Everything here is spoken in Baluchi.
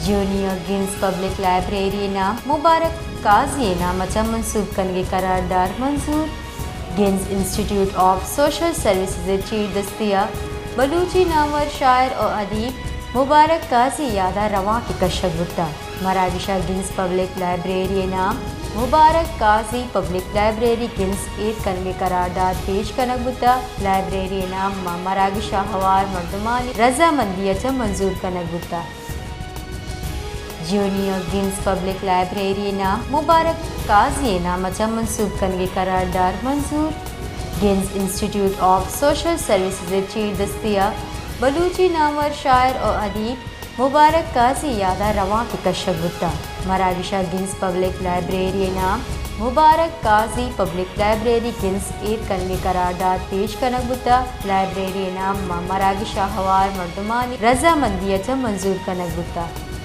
جونیئر گنز پبلک لائبریری ءِ نام مبارک قاضی ءِ نام ءَ چہ منسوب کنگ ءِ قرارداد منظور۔ گنز انسٹیٹیوٹ آف سوشل سروسز ءِ چیر دستی ءَ بلوچی نامور شاعر ءُ ادیب مبارک قاضی ءِ یاد ءَ روانکے کشگ بوتگ۔ مراگش ءَ گنز پبلک لائبریری ءِ نام مبارک قاضی پبلک لائبریری گنز ایر کنگ ءِ قرارداد پیش کنگ بوتگ۔ لائبریری ءِ نام ماں مراگش ءَ ہوار مردمانی رضامندی ءَ چہ منظور کنگ بوتگ۔ جونیئر گنز پبلک لائبریری ءِ نام مبارک قاضی ءِ نام ءَ چہ منسوب کنگ ءِ قرارداد منظور۔ گنز انسٹیٹیوٹ آف سوشل سروسز ءِ چیر دستی ءَ بلوچی نامور شاعر ءُ ادیب مبارک قاضی ءِ یاد ءَ روانکے کشگ بوتگ۔ مراگش ءَ گنز پبلک لائبریری ءِ نام مبارک قاضی پبلک لائبریری گنز ایر کنگ ءِ قرارداد پیش کنگ بوتگ۔ لائبریری ءِ نام ماں مراگش ءَ ہوار مردمانی رضامندی ءَ چہ منظور کنگ بوتگ۔